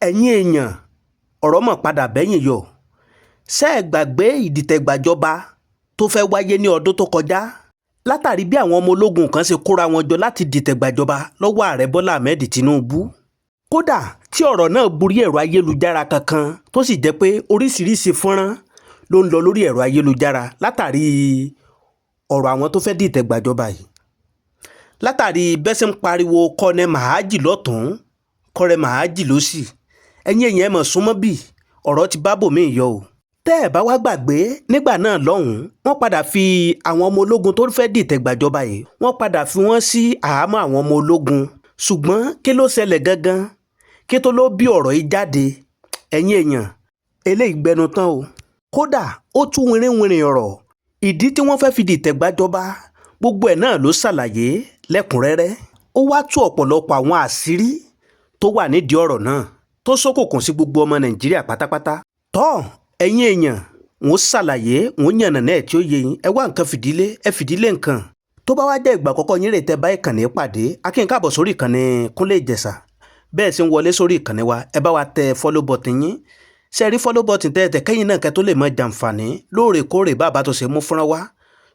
Ẹ̀yin èèyàn, ọ̀rọ̀ mọ̀ padà bẹ́yìn yọ. Ṣé ẹ gbàgbé ìdìtẹ̀gbàjọba tó fẹ́ wáyé ní ọdún tó kọjá, látàrí bí àwọn ọmọ ológun kan ṣe kóra wọn jọ láti dìtẹ̀gbàjọba lọ́wọ́ Ààrẹ Bọ́lá Ahmed Tinubu? Kódà tí ọ̀rọ̀ náà borí ẹ̀rọ ayélujára kankan, tó sì jẹ́ pé oríṣiríṣi fọ́nrán ló ń lọ lórí ẹ̀rọ ayélujára látàrí ọ̀rọ̀ àwọn tó fẹ́ dìtẹ̀gbàjọba yìí, látàrí bẹ́ẹ̀ ṣe ń pariwo kọ́nẹ́ Mahaji lọ́tún, kọ́rẹ́ Mahaji lọ́sì. Ẹ̀yin èèyàn, ẹ̀ mọ̀ súnmọ́ bí ọ̀rọ̀ ti bá bòmíì yọ o. Tẹ́ ẹ̀ bá wá gbàgbé, nígbà náà lọ́hùn-ún, wọ́n padà fi àwọn ọmọ ológun tó fẹ́ dìtẹ̀ gbàjọba yìí, wọ́n padà fi wọ́n sí àhámọ́ àwọn ọmọ ológun. Ṣùgbọ́n kí ló ṣẹlẹ̀ gangan kí tó ló bí ọ̀rọ̀ yìí jáde? Ẹ̀yin èèyàn, eléyìí gbẹnu tán o. Kódà ó tú wìrìwìrì ọ̀rọ̀ ìdí tí wọ́n fẹ́ fi dìtẹ̀ gbàjọba, gbogbo ẹ̀ náà ló ṣàlàyé lẹ́kùnrẹ́rẹ́. Ó wá tú ọ̀pọ̀lọpọ̀ àwọn àṣírí tó wà nídìí ọ̀rọ̀ náà tó ṣókùnkùn sí gbogbo ọmọ Nàìjíríà pátápátá. Tọ́ ẹ̀yin èèyàn, wọ́n ṣàlàyé, wọ́n yànnà náà tí ó yé yín. Ẹ wá nǹkan fìdílé, ẹ fìdílé nǹkan. Tó bá wá jẹ́ ìgbà àkọ́kọ́ yín rè tẹ́ bá ìkànnì pàdé, a kí yín káàbọ̀ sórí ìkànnì Kúnlé Ìjẹ̀ṣà. Bẹ́ẹ̀ sì ń wọlé sórí ìkànnì wa, ẹ bá wa tẹ follow button yín. Ṣe rí follow button tẹ́ ẹ tẹ̀ kẹ́yìn náà kẹ́ tó lè mọ jàǹfààní lóòrèkóòrè bá a bá tó ṣe mú fúnra wá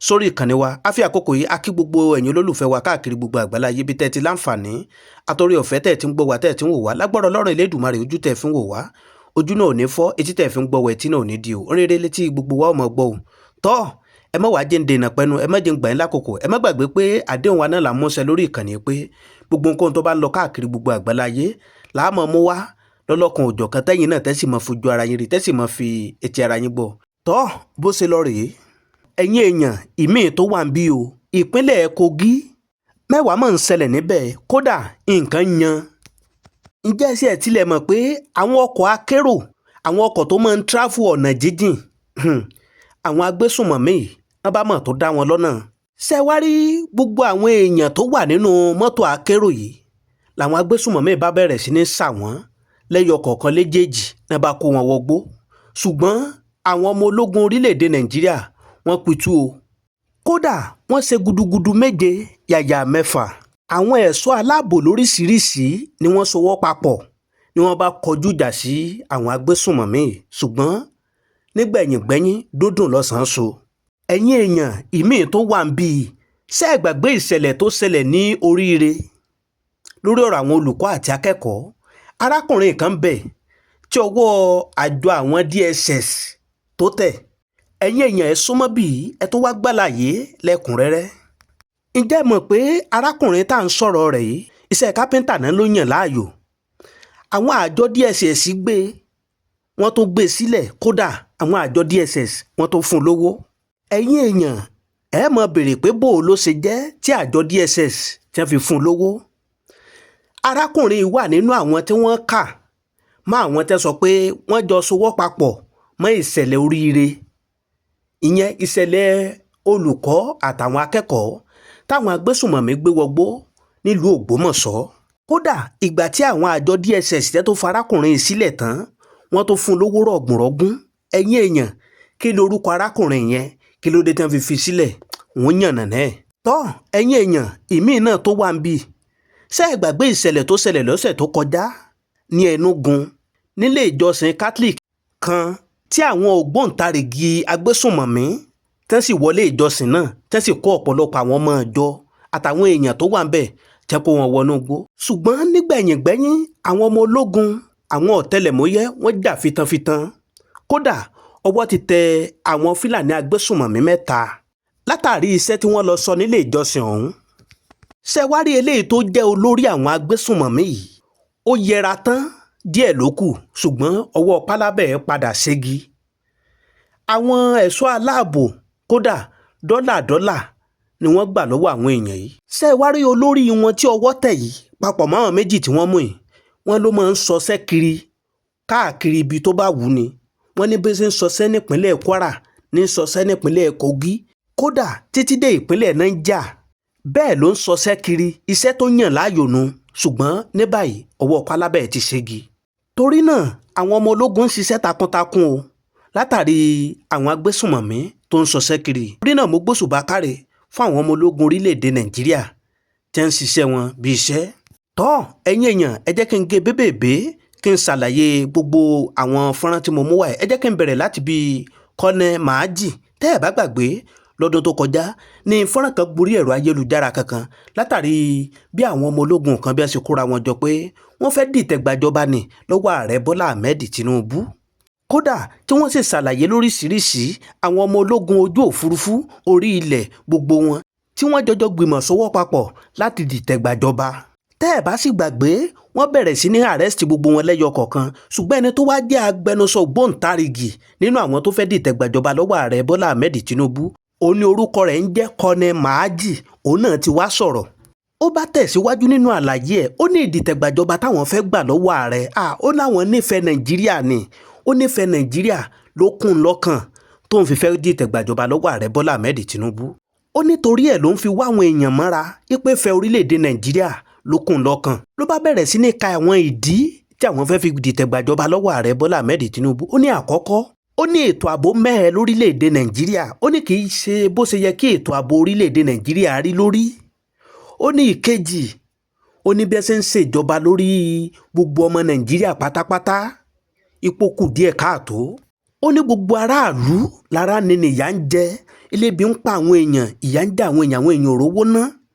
sórí ìkànnì wa. A fi àkókò yìí a kí gbogbo ẹ̀yin olólùfẹ́ wa káàkiri gbogbo àgbáláyé bí tẹ́ ti láǹfààní àtòrí ọ̀fẹ́ tẹ́ ti ń gbọ́ wa, tẹ́ ti ń wò wá. Lágbọ́rọ̀ Ọlọ́run Elédùmarè, ojú tẹ́ fi ń wò wá, ojú náà ò ní fọ́, etí tẹ́ fi ń gbọ́ wa, etí náà ò ní di o. Rere létí gbogbo wa ò mọ̀ gbọ́ o. Tọ́ ẹ má wàá jẹ́ ń dènà pẹ́nu, ẹ má jẹ́ ń gbà yín lákòókò. Ẹ má gbàgbé pé àdéhùn wa náà là ń múṣẹ lórí ìkànnì, pé gbogbo nǹkan tó bá ń lọ káàkiri gbogbo àgbáláyé làá mọ̀ mú wá lọ́lọ́kan òjọ̀kan, tẹ́yìn náà tẹ́sí mọ́ fojú ara yín rí, tẹ́sí mọ́ fi etí ara yín gbọ́. Tọ́ bó ṣe lọ rèé, ẹ̀yin èèyàn, ìmíì tó wà ń bí o. Ìpínlẹ̀ Kogi, mẹ́wàá mọ̀ ń ṣẹlẹ̀ níbẹ̀, kódà nǹkan yan. Ǹjẹ́ ẹ ṣe ẹ̀ tilẹ̀ mọ̀ pé àwọn ọkọ̀ akérò, àwọn ọkọ̀ tó máa ń travel ọ̀nà jíjìn, àwọn agbésùnmọ̀mí wọ́n bá mọ̀ tó dá wọn lọ́nà? Ṣé wá rí gbogbo àwọn èèyàn tó wà nínú mọ́tò akérò yìí làwọn agbésùnmọ̀mí bá bẹ̀rẹ̀ sí ní sà wọ́n lẹ́yọ kọ̀ọ̀kan léjèèjì náà, bá kó wọn wọgbó. Ṣùgbọ́n àwọn ọmọ ológun orílẹ̀-èdè Nàìjíríà, wọ́n pitú o. Kódà wọ́n ṣe gudugudu méje yàyà mẹ́fà. Àwọn ẹ̀ṣọ́ aláàbò lóríṣiríṣi ni wọ́n sowọ́ papọ̀ ni wọ́n bá kọjú ìjà sí àwọn agbésùnmọ̀mí yìí. Ṣùgbọ́n nígbẹ̀yìngbẹ́yín, dúndùn lọ́sàn-án so. Ẹ̀yin èèyàn, ìmíì tó wà ń bí, ṣé ẹ gbàgbé ìṣẹ̀lẹ̀ tó ṣẹlẹ̀ ní Oríire lórí ọ̀rọ̀ àwọn olùkọ́ àti akẹ́kọ̀ọ́? Arákùnrin kan bẹ̀ tí ọwọ́ àjọ àwọn DSS tó tẹ̀. Ẹ̀yin èèyàn, ẹ súnmọ́ bí ẹ tó wá gbàlàyé lẹ́kùnrẹ́rẹ́. Ǹjẹ́ ẹ mọ̀ pé arákùnrin tá à ń sọ̀rọ̀ rẹ̀ yìí, iṣẹ́ kápẹ́ńtà náà ló yàn láàyò? Àwọn àjọ DSS gbé, wọ́n tó gbé sílẹ̀. Kódà àwọn àjọ DSS, wọ́n tó fún un lówó. Ẹ̀yin èèyàn, ẹ mọ̀ béèrè pé bó o ló ṣe jẹ́ tí àjọ DSS tí wọ́n fi fún un lówó. Arákùnrin wà nínú àwọn tí wọ́n kà mọ́ àwọn tẹ́ sọ pé wọ́n jọ sowọ́ papọ̀ mọ́ ìṣẹ̀lẹ̀ Oríire, ìyẹn ìṣẹ̀lẹ̀ olùkọ́ àtàwọn akẹ́kọ̀ọ́ táwọn agbésùnmọ̀mí gbé wọgbó nílùú Ògbómọ̀ṣọ́. Kódà ìgbà tí àwọn àjọ DSS tẹ́ tó farákùnrin yìí sílẹ̀ tán, wọ́n tó fún un lówó rọ̀gùnrọ̀gùn. Ẹ̀yin èèyàn, kí lorúkọ arákùnrin yẹn? Kí ló dé tí wọ́n fi fi sílẹ̀? Wọ́n yànnà náà. Tọ́ ẹ̀yin èèyàn, ìmíì náà tó wà ń bí. Ṣé ẹ gbàgbé ìṣẹ̀lẹ̀ tó ṣẹlẹ̀ lọ́sẹ̀ tó kọjá ní Enugu, nílé ìjọsìn Catholic kan, tí àwọn ògbóǹtarìgì agbésùnmọ̀mí tẹ́ sì wọlé ìjọsìn náà, tẹ́ sì kó ọ̀pọ̀lọpọ̀ àwọn ọmọ ìjọ àtàwọn èèyàn tó wà ń bẹ̀, tẹ́ kó wọn wọnú igbó? Ṣùgbọ́n nígbẹ̀yìngbẹ́yín, àwọn ọmọ ológun, àwọn ọ̀tẹlẹ̀múyẹ́, wọ́n jà fitanfitan. Kódà ọwọ́ ti tẹ àwọn Fúlàní agbésùnmọ̀mí mẹ́ta látàrí iṣẹ́ tí wọ́n lọ sọ nílé ìjọsìn ọ̀hún. Ṣé wá rí eléyìí tó jẹ́ olórí àwọn agbésùnmọ̀mí yìí, ó yẹra tán díẹ̀ ló kù, ṣùgbọ́n ọwọ́ pálábẹ̀ padà ségi àwọn ẹ̀ṣọ́ aláàbò. Kódà dọ́là dọ́là ni wọ́n gbà lọ́wọ́ àwọn èèyàn yìí. Ṣé wá rí olórí wọn tí ọwọ́ tẹ̀ yìí papọ̀ mọ́ àwọn méjì tí wọ́n mú yìí, wọ́n ló máa ń ṣọṣẹ́ kiri káàkiri ibi tó bá wù ú ni. Wọ́n ní bí ṣe ń ṣọṣẹ́ nípínlẹ̀ Kwara ní ń ṣọṣẹ́ nípínlẹ̀ Kogi, kódà títí dé ìpínlẹ̀ Niger, bẹ́ẹ̀ ló ń ṣọṣẹ́ kiri. Iṣẹ́ tó yàn láàyò nu. Ṣùgbọ́n ní báyìí, ọwọ́ pálábẹ̀ ti ségi. Torí náà, àwọn ọmọ ológun ń ṣiṣẹ́ takuntakun o látàrí àwọn agbésùnmọ̀mí tó ń ṣọṣẹ́ kiri. Torí náà, mo gbóṣùbà káre fún àwọn ọmọ ológun orílẹ̀-èdè Nàìjíríà tí ń ṣiṣẹ́ wọn bí iṣẹ́. Tọ́ ẹ̀yin èèyàn, ẹ jẹ́ kí n gé bébèbé. Kí n ṣàlàyé gbogbo àwọn fọ́nrán tí mo mú wá. Ẹ jẹ́ kí n bẹ̀rẹ̀ láti bí Kọ́nẹ́ Màájì. Tẹ́ ẹ̀ bá gbàgbé, lọ́dún tó kọjá ní fọ́nrán kan gborí ẹ̀rọ ayélujára kankan látàrí bí àwọn ọmọ ológun kan bí wọ́n ṣe kóra wọn jọ pé wọ́n fẹ́ dìtẹ̀ gbàjọba ní lọ́wọ́ ààrẹ Bọ́lá Ahmed Tinubu. Kódà tí wọ́n sì ṣàlàyé lóríṣìíríṣìí àwọn ọmọ ológun ojú òfurufú, orí ilẹ̀, gbogbo wọn tí wọ́n jọjọ gbìmọ̀ sọ́wọ́ papọ̀ láti dìtẹ̀ gbàjọba. Tẹ́ ẹ̀ bá sì gbàgbé, wọ́n bẹ̀rẹ̀ sí ní arrest gbogbo wọn lẹ́yọ kọ̀ọ̀kan. Ṣùgbọ́n ẹni tó wá jẹ́ agbẹnusọ ògbóǹtarìgì nínú àwọn tó fẹ́ dìtẹ̀ gbàjọba lọ́wọ́ ààrẹ Bọ́lá Ahmed Tinubu, òun ní orúkọ rẹ̀ ń jẹ́ Kọ́nẹ́ Màájì. Òun náà ti wá sọ̀rọ̀. Ó bá tẹ̀síwájú nínú àlàyé ẹ̀, ó ní ìdìtẹ̀gbàjọba táwọn fẹ́ gbà lọ́wọ́ ààrẹ, ó láwọn nífẹ̀ẹ́ Nàìjíríà ni. Ó nífẹ̀ẹ́ Nàìjíríà ló kún lọ́kàn tó ń fi fẹ́ dìtẹ̀gbàjọba lọ́wọ́ ààrẹ Bọ́lá Ahmed Tinubu. Ó nítorí ẹ̀ ló ń fi wá àwọn èèyàn mọ́ra wípé fẹ́ orílẹ̀-èdè Nàìjíríà ló kún lọ́kàn. Ló bá bẹ̀rẹ̀ sí ní ka àwọn ìdí tí àwọn fẹ́ fi dìtẹ̀gbàjọba lọ́wọ́ ààrẹ Bọ́lá Ahmed Tinubu. Ó ní àkọ́kọ́, ó ní ètò ààbò mẹ́hẹ lórílẹ̀‐èdè Nàìjíríà. Ó ní kì í ṣe bó ṣe yẹ kí ètò ààbò orílẹ̀‐èdè Nàìjíríà rí lórí. Ó ní ìkejì, ó ní bí ẹ ṣe ń ṣèjọba lórí gbogbo ọmọ Nàìjíríà pátápátá, ipò kù díẹ̀ káàtó. Ó ní gbogbo aráàlú lára ni ìyà ń jẹ, elébi ń pa àwọn èèyàn, ìyà ń jẹ àwọn èèyàn, àwọn èèyàn ò rówó ná.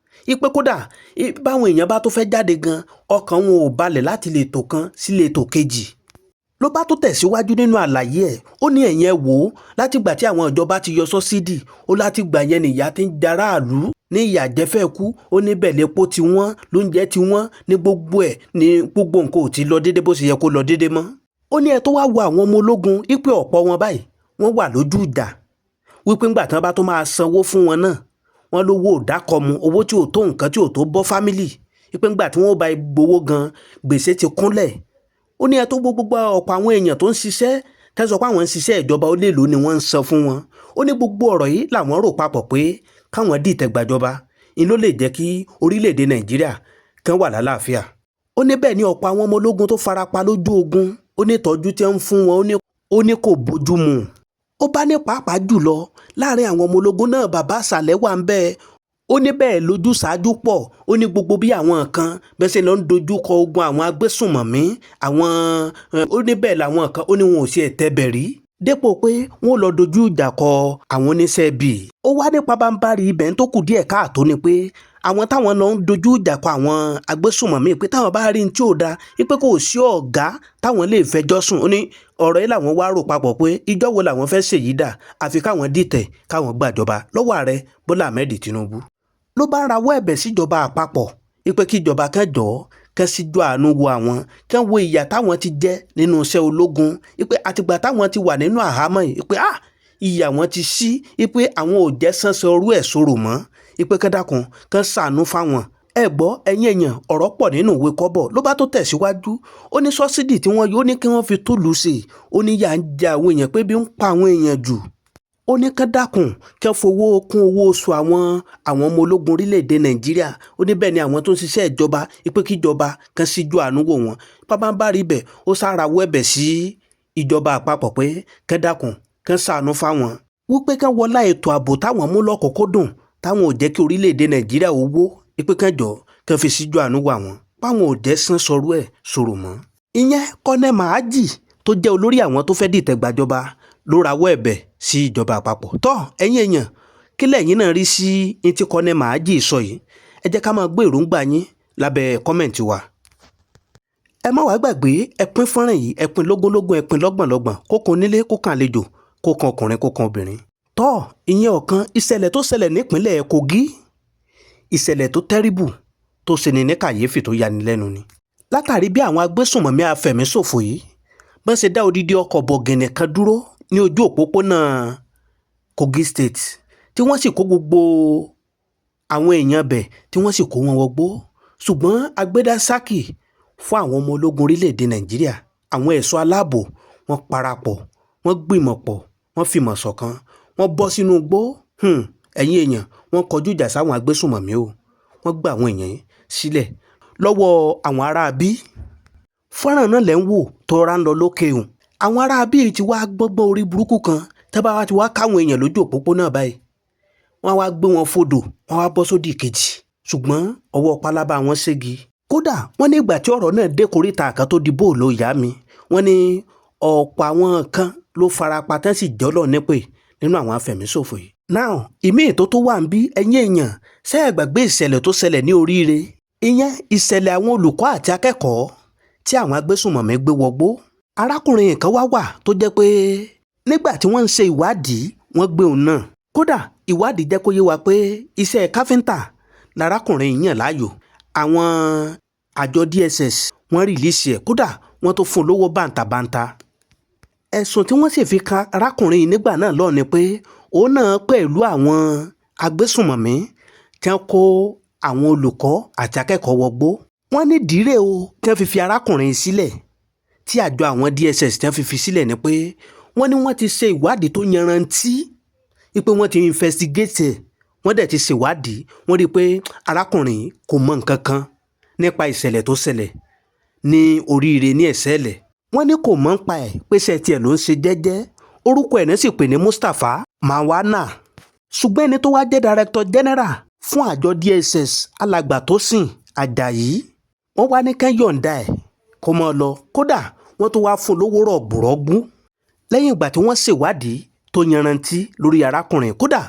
Ipe kódà báwọn èèyàn bá tó fẹ́ jáde gan, ọkàn wọn ò balẹ̀ láti lè tò kan sí lè tò kejì. Ló bá tó tẹ̀síwájú nínú àlàyé ẹ̀, ó ní ẹ̀yìn ẹ̀ wò ó, látìgbà tí àwọn ìjọba ti yọ subsidy, ó látìgbà yẹn nìyà ti ń jaráàlú ní ìyà jẹ́fẹ́ kú. Ó ní bẹ́ẹ̀ lépo ti wọ́n, lóúnjẹ ti wọ́n, ní gbogbo ẹ̀ ní gbogbo nǹkan ò ti lọ déédé bó ṣe yẹ kó lọ déédé mọ́. Ó ní ẹ tó wá wo àwọn ọmọ ológun, wípé ọ̀pọ̀ wọn báyìí wọ́n wà lójú ìjà, wípé ńgbà tí wọ́n bá tó máa sanwó fún wọn náà, wọ́n lówó ò dákọ̀mu, owó tí ò tó nǹkan, tí ò tó bọ́ family, wípé ńgbà tí wọ́n bá gbowó gan, gbèsè ti kúnlẹ̀. Ó ní ẹ tó gbogbo ọ̀pọ̀ àwọn èèyàn tó ń ṣiṣẹ́ tẹ́sán pé àwọn ń ṣiṣẹ́ ìjọba, ó lè lò ní wọ́n ń san fún wọn. Ó ní gbogbo ọ̀rọ̀ yìí làwọn rò papọ̀ pé káwọn dìtẹ̀ gbàjọba in ló lè jẹ́ kí orílẹ̀-èdè Nàìjíríà kan wà lálàáfíà. Ó ní bẹ́ẹ̀ ni ọ̀pọ̀ àwọn ọmọ ológun tó farapa lójú ogun, ó ní ìtọ́jú tí ń fún wọn, ó ní kò bójú mu. Ó bá ní pàápàá jùlọ láàrin àwọn ọmọ ológun náà, bàbá àṣàlẹ̀ wà ń bẹ́ẹ̀. Ó ní bẹ́ẹ̀ lójú ṣáájú pọ̀. Ó ní gbogbo bí àwọn kan bẹ́ẹ̀ ṣe lọ ń dojú kọ ogun àwọn agbésùnmọ̀mí àwọn, ó ní bẹ́ẹ̀ làwọn kan, ó ní wọn ò ṣe ẹ̀tẹ́bẹ̀ rí dépò pé wọ́n lọ dojú ìjà kọ àwọn oníṣẹ́ bíi. Ó wá ní pabambarì ibẹ̀ tó kù díẹ̀ káàtó ni pé àwọn táwọn lọ ń dojú ìjà kọ àwọn agbésùnmọ̀mí, pé táwọn bá rí ní tí ò da, pé kò sí ọ̀gá táwọn lè fẹjọ́ sùn. Ó ní ọ̀rọ̀ yìí làwọn wá rò papọ̀ pé ìjọ́ wo làwọn fẹ́ ṣèyí dà, àfi káwọn dìtẹ̀ káwọn gbàjọba lọ́wọ́ ààrẹ Bọ́lá Ahmed Tinubu. Ló bá rawọ́ ẹ̀bẹ̀ síjọba àpapọ̀ wípé kíjọba kan jọ̀ọ́, kán síjú àánú wo àwọn, kán wo ìyà táwọn ti jẹ nínú iṣẹ́ ológun, wípé àtìgbà táwọn ti wà nínú àhámọ́ yìí, wípé ìyà wọn ti ṣí, wípé àwọn ò jẹ́ sánsán orú ẹ̀ sọ̀rọ̀ mọ́, wípé kán dákun kán ṣàánú fáwọn. Ẹ gbọ́, ẹ̀yin èèyàn, ọ̀rọ̀ pọ̀ nínú ìwé kọ́bọ̀. Ló bá tó tẹ̀síwájú, ó ní subsidy tí wọ́n yóò ní kí wọ́n fi túlù ṣe, ó ní yà ń jẹ àwọn èèyàn, pé bí ń pa àwọn èèyàn jù. Ó ní kán dákun kán fowó kún owó oṣù àwọn ọmọ ológun orílẹ̀-èdè Nàìjíríà. Ó ní bẹ́ẹ̀ ni àwọn tó ń ṣiṣẹ́ ìjọba, wípé kíjọba kan síjú àánú wò wọ́n. Pábánbárì ibẹ̀, ó sárawọ́ ẹ̀bẹ̀ sí ìjọba àpapọ̀ pé kán dákun kán ṣàánú fáwọn, wípé kán wọlá ètò ààbò táwọn mú lọ́kùnkúndùn táwọn ò jẹ́ kí orílẹ̀-èdè Nàìjíríà ó wó, wípé kán jọ̀ọ́ kán fi síjú àánú wò àwọn, páwọn ò jẹ́ sán sọrú ẹ̀ sọ̀rọ̀ mọ́. Ìyẹn Kọ́nẹ́ Màájì tó jẹ́ olórí àwọn tó fẹ́ dìtẹ̀ gbàjọba ló rawọ́ ẹ̀bẹ̀ sí ìjọba àpapọ̀. Tọ́ ẹ̀yin èèyàn, kí lẹ̀yin náà rí sí ní tí Kọ́nẹ́ Màájì sọ yìí? Ẹ jẹ́ ká máa gbé èròǹgbà yín lábẹ́ comment wa. Ẹ má wàá gbàgbé, ẹ pín fọ́nrán yìí, ẹ pín lógúnlógún, ẹ pín lọ́gbọ̀nlọ́gbọ̀n, kó kan onílé, kó kan àlejò, kó kan ọkùnrin, kó kan obìnrin. Tọ́ ìyẹn ọ̀kan, ìṣẹ̀lẹ̀ tó ṣẹlẹ̀ nípínlẹ̀ Kogi, ìṣẹ̀lẹ̀ tó terrible, tó ṣeni ní kàyéfì, tó yani lẹ́nu ni. Látàrí bí àwọn agbésùnmọ̀mí afẹ̀míṣòfò yìí bọ́n ṣe dá odidi ọkọ̀ bọ̀gìnì kan dúró ní ojú òpópónà Kogi State, tí wọ́n sì kó gbogbo àwọn èèyàn bẹ̀, tí wọ́n sì kó wọn wọgbó. Ṣùgbọ́n agbẹ́dàsákì fún àwọn ọmọ ológun orílẹ̀-èdè Nàìjíríà, àwọn ẹ̀ṣọ́ aláàbò, wọ́n parapọ̀, wọ́n gbìmọ̀ pọ̀, wọ́n fìmọ̀ ṣọ̀kan, wọ́n bọ́ sínú igbó. Ẹ̀yin èèyàn, wọ́n kọjú ìjà sáwọn agbésùnmọ̀mí o. Wọ́n gba àwọn èèyàn yìí sílẹ̀ lọ́wọ́ àwọn aráabí. Fọ́nrán náà lẹ́ ń wò tó rọra ń lọ lókè hùn. Àwọn aráabí ti wá gbọ́ngbọ́n orí burúkú kan. Tẹ́ bá wá ti wá káwọn èèyàn lójú òpópónà báyìí, wọ́n wá gbé wọn fodò, wọ́n wá bọ́ sódì kejì. Ṣùgbọ́n ọwọ́ pálábá wọn ségi. Kódà wọ́n ní ìgbà tí ọ̀rọ̀ náà dé koríta kan tó di bóòlù ìyá mi, wọ́n ní ọ̀pọ̀ àwọn kan ló farapa tán sì jọ́lọ̀ nípè nínú àwọn afẹ̀míṣòfò yìí. Now, ìmíì tó wà ń bí, ẹ̀yin èèyàn, ṣé ẹ gbàgbé ìṣẹ̀lẹ̀ tó ṣẹlẹ̀ ní Oríire? Ìyẹn ìṣẹ̀lẹ̀ àwọn olùkọ́ àti akẹ́kọ̀ọ́ tí àwọn agbésùnmọ̀mí gbé wọgbó. Arákùnrin kan wá wà tó jẹ́ pé nígbà tí wọ́n ń ṣe ìwádìí, wọ́n gbé òun náà. Kódà ìwádìí jẹ́ kó yé wa pé iṣẹ́ káfíńtà lárákùnrin yìí yàn láàyò. Àwọn àjọ DSS wọ́n release ẹ̀, kódà wọ́n tó fún un lówó bàǹtàbàǹtà. Ẹ̀sùn tí wọ́n sì fi kan arákùnrin yìí nígbà náà lọ́ọ̀ ni pé òun náà pẹ̀lú àwọn agbésùnmọ̀mí tí wọ́n kó àwọn olùkọ́ àti akẹ́kọ̀ọ́ wọgbó. Wọ́n ní dìírè o tí wọ́n fi fi arákùnrin yìí sílẹ̀, tí àjọ àwọn DSS tí wọ́n fi fi sílẹ̀ ni pé wọ́n ní wọ́n ti ṣe ìwádìí tó yanrantí, wípé wọ́n ti investigate ẹ̀, wọ́n dẹ̀ ti ṣèwádìí, wọ́n rí i pé arákùnrin kò mọ nǹkan kan nípa ìṣẹ̀lẹ̀ tó ṣẹlẹ̀ ní Oríire ní Ẹ̀sẹ̀lẹ̀. Wọ́n ní kò mọ̀ ń pa ẹ̀, pèsè tiẹ̀ ló ń ṣe jẹ́jẹ́. Orúkọ ẹ̀ náà sì pè ní Mustapha Mawana. Ṣùgbọ́n ẹni tó wá jẹ́ director general fún àjọ DSS, alàgbà Tósìn Àjàyí, wọ́n wá ní kán yọ̀ǹda ẹ̀ kó mọ́ lọ. Kódà wọ́n tó wá fún un lówó rọ̀gbùrọ̀gbù lẹ́yìn ìgbà tí wọ́n ṣèwádìí tó yanrantí lórí arákùnrin. Kódà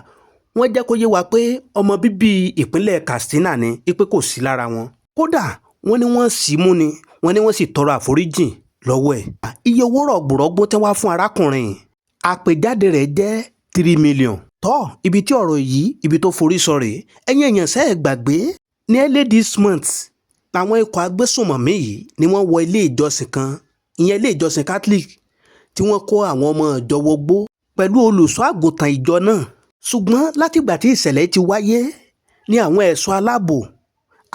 wọ́n jẹ́ kó yé wa pé ọmọ bíbí ìpínlẹ̀ Katsina ni, pé kò sí lára wọn. Kódà wọ́n ní wọ́n sì mú ni, wọ́n ní wọ́n sì tọrọ àforíjìn lọ́wọ́ ẹ̀. Iye owó rọ̀gbùrọ̀gbù tí wọ́n fún arákùnrin, àpèjáde rẹ̀ jẹ́ 3 million. Tọ́ ibi tí ọ̀rọ̀ yìí ibi tó forí sọ rèé. Ẹ̀yin èèyàn, ṣé ẹ gbàgbé ní early this month làwọn ikọ̀ agbésùnmọ̀mí yìí ni wọ́n wọ ilé ìjọsìn kan, ìyẹn ilé ìjọsìn Catholic, tí wọ́n kó àwọn ọmọ ìjọ wọgbó pẹ̀lú olùṣọ́ àgùntàn ìjọ náà. Ṣùgbọ́n látìgbà tí ìṣẹ̀lẹ̀ ti wáyé ní àwọn ẹ̀ṣọ́ aláàbò,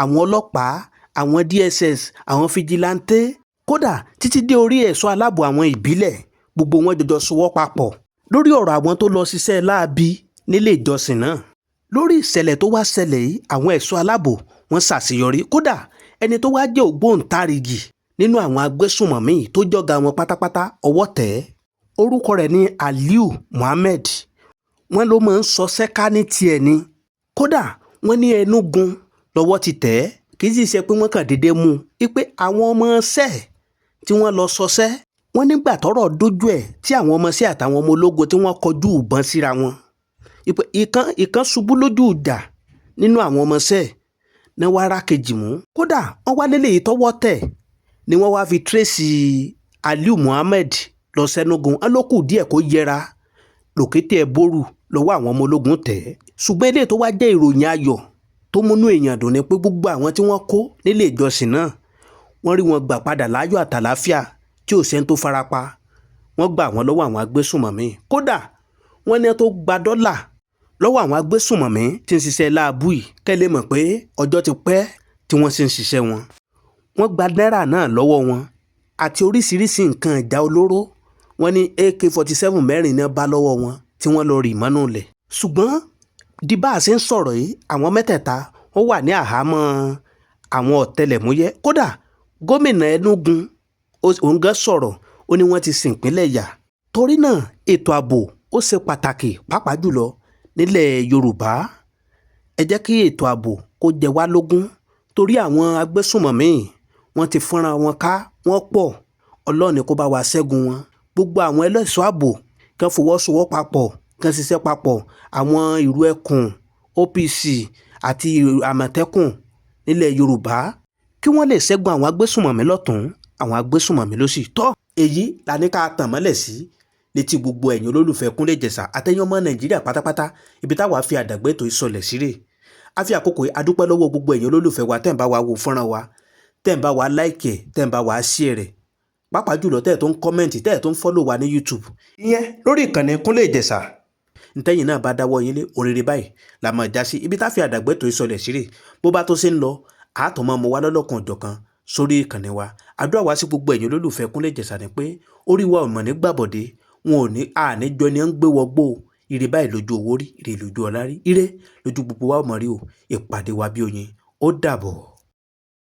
àwọn ọlọ́pàá, àwọn DSS, àwọn vigilante, kódà títí dé orí ẹ̀ṣọ́ aláàbò àwọn ìbílẹ̀, gbogbo wọn jọjọ sowọ́ papọ̀ lórí ọ̀rọ̀ àwọn tó lọ ṣiṣẹ́ láabi nílé ìjọsìn náà. Lórí ìṣẹ̀lẹ̀ tó wá ṣẹlẹ̀ yìí, àwọn ẹ̀ṣọ́ aláàbò wọ́n ṣàṣeyọrí. Kódà ẹni tó wá jẹ́ ògbóǹtarìgì nínú àwọn agbésùnmọ̀mí tó jọ̀gá wọn pátápátá, ọwọ́ tẹ̀ ẹ́. Orúkọ rẹ̀ ní Aliu Muhammed. Wọ́n ló máa ń sọ sẹ́ká ní tiẹ̀ ni. Kódà wọ́n ní Ẹnugu lọ́wọ́ ti tẹ̀ ẹ́. Kì í sì ṣe pé wọ́n kàn déédéé mú un, pé àwọn ọmọọṣẹ́ tí wọ́n lọ sọṣẹ́, wọ́n nígbà tọ́rọ̀ dójú ẹ̀ tí àwọn ọmọọṣẹ́ àtàwọn ọmọ ológun tí wọ́n kọjú ìbọn síra wọn, ìkan ìkan ṣubú lójú ìjà nínú àwọn ọmọọṣẹ́ ní wàá rà kejì mú. Kódà wọ́n wá lélẹ̀ yìí tọ́wọ́ tẹ̀ ni wọ́n wá fi trace Aliu Muhammed lọ sẹ́nugun. Wọn ló kù díẹ̀ kó yẹra lòkété ẹ̀ bórù lọ́wọ́ àwọn ọmọ ológun tẹ̀ ẹ́. Ṣùgbọ́n eléyìí tó wá jẹ́ ìròyìn ayọ̀ tó múnú èèyàn dùn ni pé gbogbo àwọn tí wọ́n kó nílé ìjọsìn náà, wọ́n rí wọn gbà padà láyọ̀ àtàláfíà tí ò sẹ́ni tó farapa. Wọ́n gbà wọ́n lọ́wọ́ àwọn agbésùnmọ̀mí. Kódà wọ́n ní tó gba dọ́là lọ́wọ́ àwọn agbésùnmọ̀mí tí ń ṣiṣẹ́ láàbù yìí. Kẹ́ lè mọ̀ pé ọjọ́ ti pẹ́ tí wọ́n sì ń ṣiṣẹ́ wọn. Wọ́n gba náírà náà lọ́wọ́ wọn àti oríṣiríṣi nǹkan ìjà olóró. Wọ́n ní AK-47 mẹ́rin náà bá lọ́wọ́ wọn tí wọ́n lọ rì mọ́nú ilẹ̀. Ṣùgbọ́n di bá a ṣe ń sọ̀rọ̀ yìí, àwọn mẹ́tẹ̀ẹ̀ta wọ́n wà ní àhámọ́ àwọn ọ̀tẹlẹ̀múyẹ́. Kódà gómìnà Enugu òun gan sọ̀rọ̀, ó ní wọ́n ti sìn ìpínlẹ̀ yà. Torí náà ètò ààbò ó ṣe pàtàkì, pàápàá jùlọ nílẹ̀ Yorùbá. Ẹ jẹ́ kí ètò ààbò kó jẹ wá lógún, torí àwọn agbésùnmọ̀mí wọ́n ti fọ́nra wọn ká, wọ́n pọ̀. Ọlọ́run ni kó bá wa ṣẹ́gun wọn. Gbogbo àwọn ẹlẹ́ṣọ́ ààbò kán fọwọ́sowọ́ papọ̀, kán ṣiṣẹ́ papọ̀, àwọn ìlú ẹkùn, OPC àti Àmọ̀tẹ́kùn nílẹ̀ Yorùbá, kí wọ́n lè ṣẹ́gun àwọn agbésùnmọ̀mí lọ́tún, àwọn agbésùnmọ̀mí lósì. Tọ́ èyí la ní ká tàn mọ́lẹ̀ sí létí gbogbo ẹ̀yin olólùfẹ́ Kúnlé Ìjẹ̀ṣà àtẹ̀yin ọmọ Nàìjíríà pátápátá. Ibi táwa fi àdàgbé ètò ìsọlẹ̀ síre, a fi àkókò yìí adúpẹ́ lọ́wọ́ gbogbo ẹ̀yin olólùfẹ́ wa tẹ́ ń bá wa wo fọ́nrán wa, tẹ́ ń bá wa like ẹ̀, tẹ́ ń bá wa share rẹ̀, pàápàá jùlọ tẹ́ ẹ̀ tó ń comment, tẹ́ ẹ̀ tó ń follow wa ní YouTube, ìyẹn lórí ìkànnì Kúnlé Ìjẹ̀ṣà. Ntẹ́yìn náà bá dáwọ́ yín lé òrèrè báyìí la máa já sí. Ibi tá fi àdàgbé ètò ìsọlẹ̀ síre, bó bá tó ṣe ń lọ, àátọ́ máa mú wa lọ́lọ́kan òjọ̀kan sórí ìkànnì wa. Àdúrà wá sí gbogbo ẹ̀yin olólùfẹ́ Kúnlé Ìjẹ̀ṣà ni pé orí wa ò mọ̀ ní gbàbọ̀dé, wọn ò ní àníjọ ni ń gbé wọgbó. Ire báyìí lójú owó rí, ire lójú ọlá rí, ire lójú gbogbo wa ò mọ̀ rí o. Ìpàdé wa bí oyin, ó dàbọ̀.